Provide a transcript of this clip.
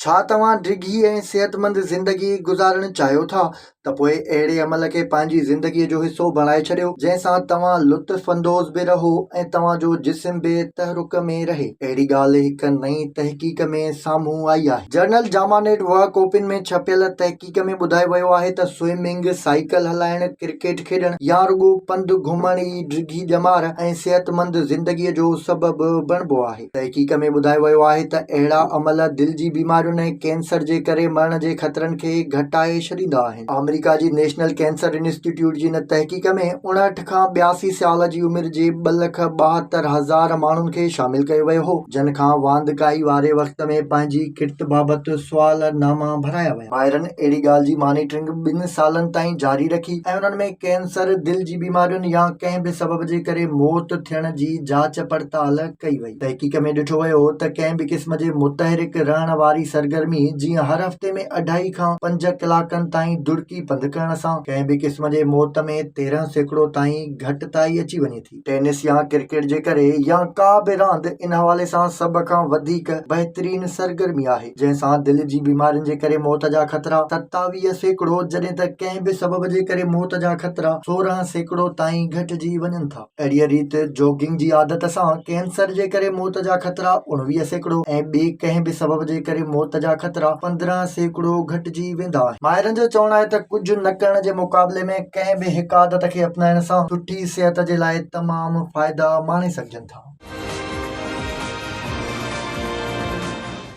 ڇا توهان ڊگهي ۽ صحتمند زندگي گذارڻ چاهيو ٿا ته پوء اهڙي عمل کي پنهنجي زندگي جو حصو بڻائي ڇڏيو جنهن سان توهان لطف اندوز به رهو ۽ توهان جو جسم به تحرڪ ۾ رهي. اهڙي ڳالهه هڪ نئين تحقيق ۾ سامهون آئي آهي. Journal JAMA network open ۾ ڇپيل تحقيق ۾ ٻڌايو ويو آهي ته سوئمنگ، سائيڪل هلائڻ، ڪرڪيٽ کيڏڻ يا رڳو پنڌ گهمڻ ئي ڊگهي ڄمار ۽ صحتمند زندگي جو سبب بڻبو آهي. تحقيق ۾ ٻڌايو ويو آهي ته اهڙا عمل دل جي بيمارين ۽ ڪينسر جي ڪري مرڻ جي خطرن کي گهٽائي ڇڏيندا آهن. آمريڪا جي نيشنل ڪينسر انسٽيٽيوٽ جي ان تحقيق ۾ 59 کان 82 سال جي عمر جي 2,72,000 ماڻهن کي شامل ڪيو ويو هو، جن کان واندڪائي واري وقت ۾ پنهنجي ڪرت بابت سوال ناما ڀرايا ويا. ماهرن اهڙي ڳالهه جي مانيٽرنگ ٻن سالن تائين جاري رکي ۽ انهن ۾ ڪينسر، دل جي بيمارين يا ڪنهن به سبب جي ڪري موت ٿيڻ جي جاچ پڙتال ڪئي وئي. تحقيق ۾ ڏٺو ويو ته ڪنهن به قسم جي متحرڪ رهڻ واري سرگرمي جيئن هر هفتي ۾ اڍائي کان پنج ڪلاڪن تائين دڙڪي پنڌ ڪرڻ سان ڪنهن به قسم جي موت ۾ 13% تائين گهٽتائي اچي وڃي ٿي. ٽينس يا ڪرڪيٽ جي ڪري يا ڪا به راند ان حوالي سان سڀ کان وڌيڪ بهترين سرگرمي آهي جنهن سان دل جي بيمارين جي ڪري موت جا خطرا 27% جڏهن ته ڪنهن به سبب جي ڪري موت جا خطرا 16% تائين گهٽجي وڃن ٿا. اهڙيء ريت جوگنگ جي عادت سان ڪينسر جي ڪري موت جا خطرا 19% ۽ ٻئي ڪنهن به سبب جي ڪري موت جا خطرا 15% گهٽجي ويندا آهن. ماهرن جو چوڻ آهي ته ڪجهه نه ڪرڻ جي مقابلي ۾ ڪنهن به هڪ عادت کي اپنائڻ سان سٺي صحت جي لاء تمام فائدا ماڻي سگهجن ٿا.